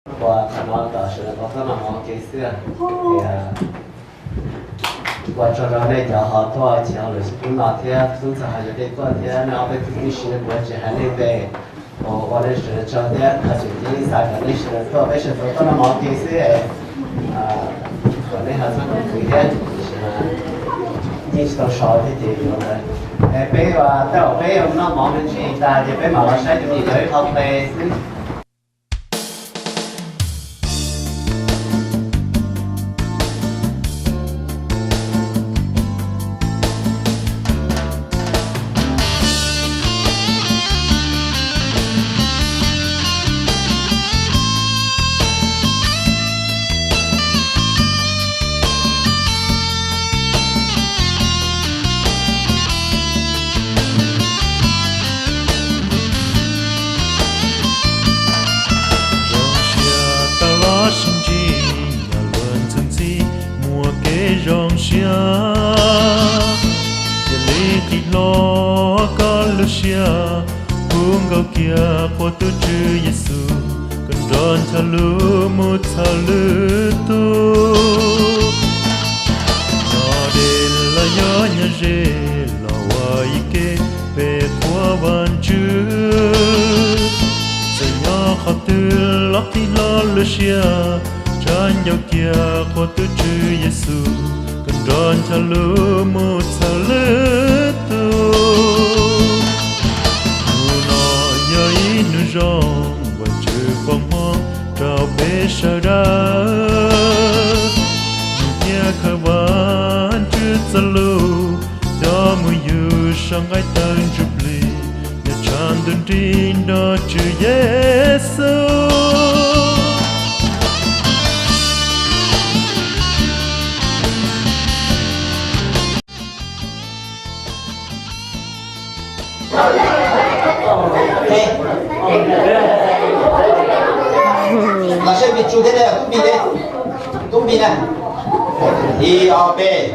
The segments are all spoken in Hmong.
Ua qhov no kom sawv daws tau tuaj noj mov ua ke xwb. Ua tsaug rau nej cov ho tuaj chiv hauj lwm sib hlub no thiab tub ntxawg ho yuav dej tuaj thiab nej ob peb tug tib si kuv tsis hais nej npe. Ua nej sawv daws tsaug thiab qhov tseem ceeb xav kom nej sawv daws tuaj, peb sawv daws tuaj noj mov ua ke xwb. Kom nej ho txhob khwv khwv thiab, yeej tsis tau so thiab ces yuav lawm. Peb tej zaum peb yuav noj mov me ntsis tas ces peb mam los saib cov niam cov txiv ib qho ple xwb. Zoo siab tau los sib ntsib, yog luag ntxhi ntxhi muaj kev zoo siab. Cia li qhib hlo koj lub siab, hu nkaus kiag qhuas tus Tswv Yexus, koj nrog ncho lus mus txhawb lwm tus. Nyob deb los yog nyob ze, los ua ib ke peb qhuas Vajtswv. Txawm nyob qhov twg los qhib hlo lub siab, tsa ncauj kiag qhuas tus Tswv Yexus, koj nrog ncho lus mus txhawb lwm tus. Hnub no yog ib hnub zoo, Vajtswv foom hmoov rau peb sawv daws. Nws thiaj khaws Vajtswv txoj lus coj mus yug saum nqaij tawg ntsuj plig, nyob tshav ntuj nrig nrog Tswv Yexus. Los seb npis tsu thiab ne, tub npis ne, tub npis na. Ib ob peb.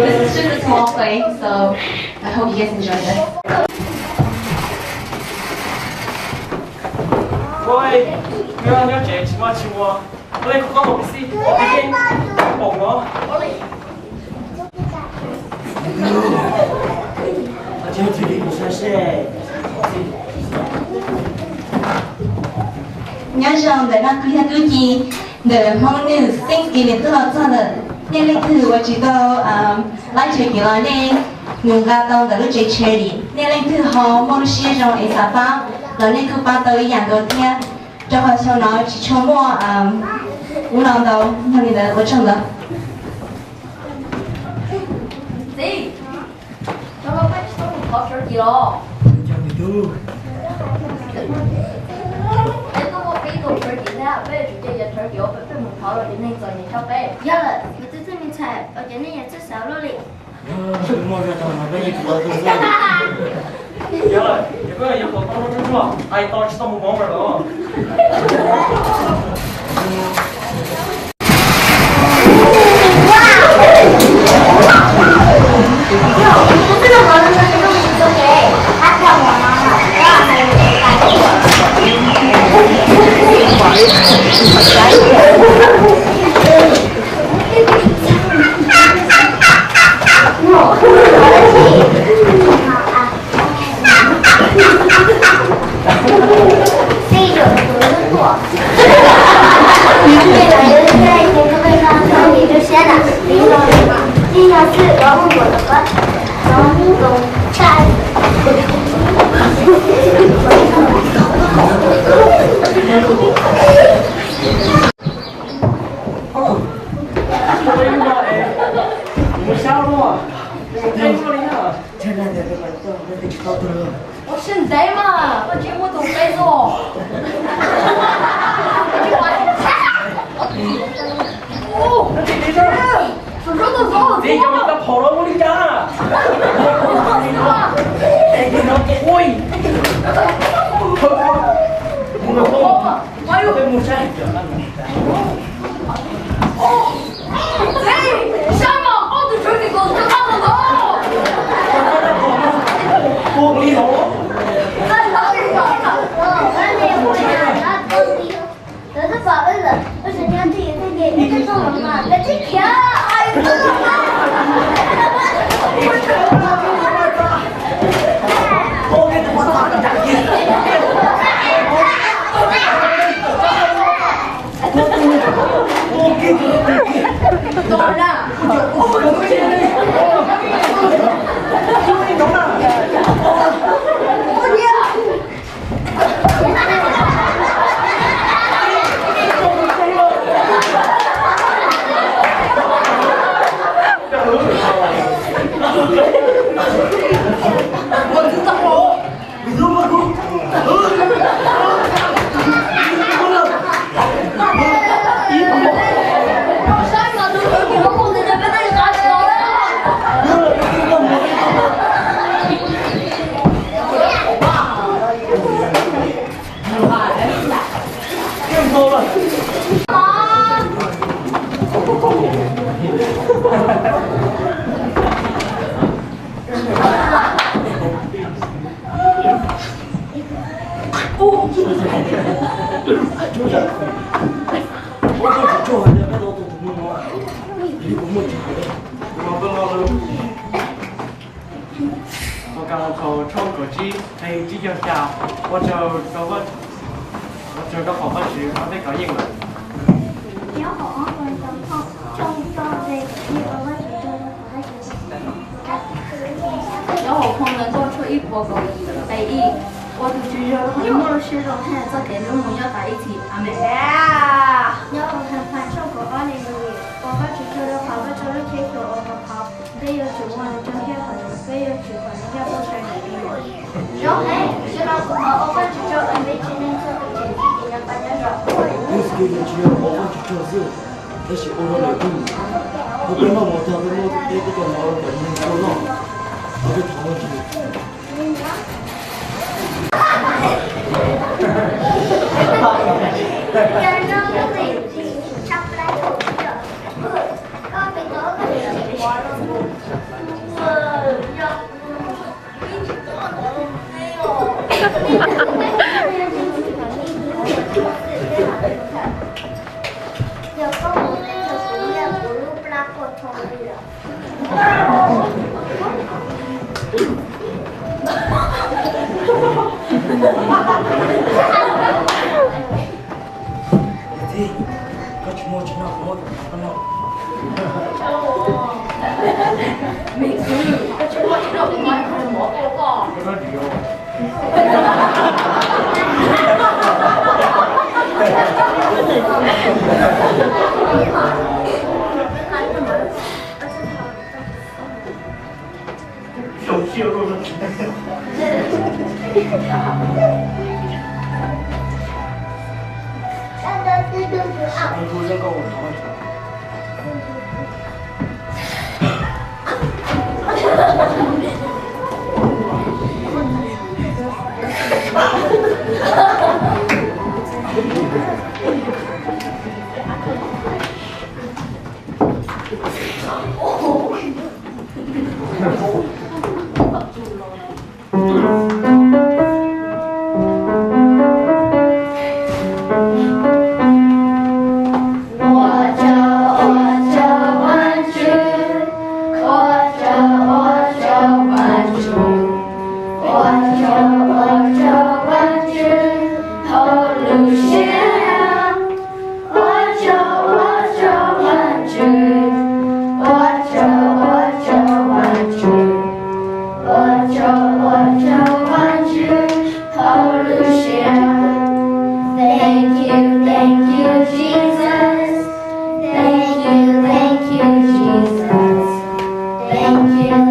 This is just a small play, so I hope you guys enjoy this. Oi, nyob nyob tsev tsis muaj tsis ua, ua li kuv koj mus xij, poom no. Nyob zoo ntawm no kuv yog Tub Ci ntawm Hmoob News Thanksgiving twb los txog lawm. Nej leej twg uas tsis tau laib tshais kiv los nej mus nqa tau ntawm lub tsev charity. Nej leej twg ho muaj lub siab zoo es xav pab los nej kuj pab tau ib yam nkaus thiab, rau qhov xyoo no tsis tshua muaj ub no ntau, yog li ntawd ua tsaug ntau. Txiv, xyoo no peb tsis tau mus thov turkey los? Peb twb muaj peb tug turkey thiab, peb yuav tsum cia yog turkey uas peb mus thov los ces neeg txom nyem tshaj peb. Yog lawm, kuv twb txawj me ntxhais, ua cas nej yuav txawj xav luaj li? Yog lawm, ces koj yuav kom tau lub tsuj tsuag, hais tau tsis tau mus mov lawm los? Ua siab ntev mas koj tsis muaj tus qe xwb. Txiv, cov me tau phom no ua li cas? Ui, mus saib. Ej, saib mas, ob tug tswv tsis kom tau los. Ua li hov. Lawv twb pom wb lawm, wb tseem nyob twj ywm thiab ces wb twb tuaj los mas lawv twb khiav. Ua Kas Los Thaum tshooj kaum tsib nqe tsib caug xya, ua tsaug rau, ua tsaug rau qhov Vajtswv pab peb kov yeej lawm. Nyob hauv ob Koos Toos tshooj rau nqe kaum ib, ua Vajtswv tsaug rau qhov Vajtswv tau Nyob hauv phau Ntawv Nkauj tshooj ib puas kaum yim nqe ib, ua tus Tswv zoo, muaj lub siab zoo haj yam txoj kev hlub mus nyob tas ib txhis. Amees. Nyob hauv Has Phas tshooj kaum ob nqe kaum yim, ua Vajtswv tsaug rau qhov Vajtswv lub teb chaws uas qhov qhov peb yuav tsum muaj nws tsaug thiab qhov peb yuav tsum kom nws coj peb sawv daws mus. Zoo heev, sawv daws kuj thov ua Vajtswv tsaug uas peb tsev neeg txhua tus tseem txij kev nco qab nyob zoo. Peb tsev neeg tsis yog ua Vajtswv tsaug xwb, tab sis ua rau lwm tus, ua peb noj mov tag peb muab peb cov mov rau lwm tus noj, ua peb thov Vajtswv. Yog koj mus teb chaws kuv nyiaj kuv lub plab quaj thoo li lawm. Koj tsis muaj tsis noj, kuv muab tus qhov koj noj. Me kwv, koj tsis muaj tsis noj, kuv muab tus mov rau koj.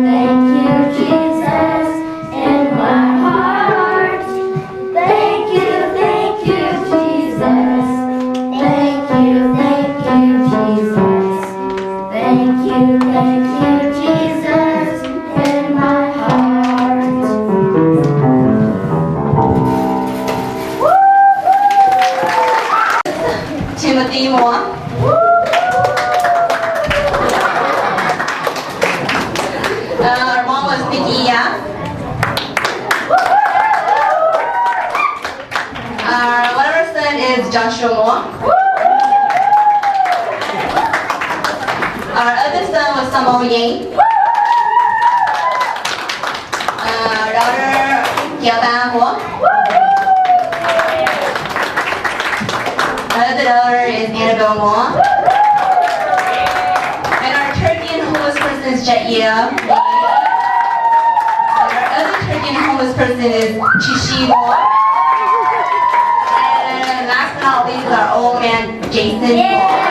Thank you, Jesus, in my heart. Thank you, thank you, Jesus. Thank you, thank you, Jesus. Thank you, thank you, Jesus, in my heart. Timothy Moore. Uh, our mom was Nikki Yap. Our one of our son is Joshua Moore. Our other son was Samuel Yang. Uh, our daughter, Kiata Moore. Our other daughter is Annabelle Moore. And our turkey and homeless person is Jet Yeo. And our other turkey and homeless person is Chishi Moore. And last but not least is our old man, Jason Moore.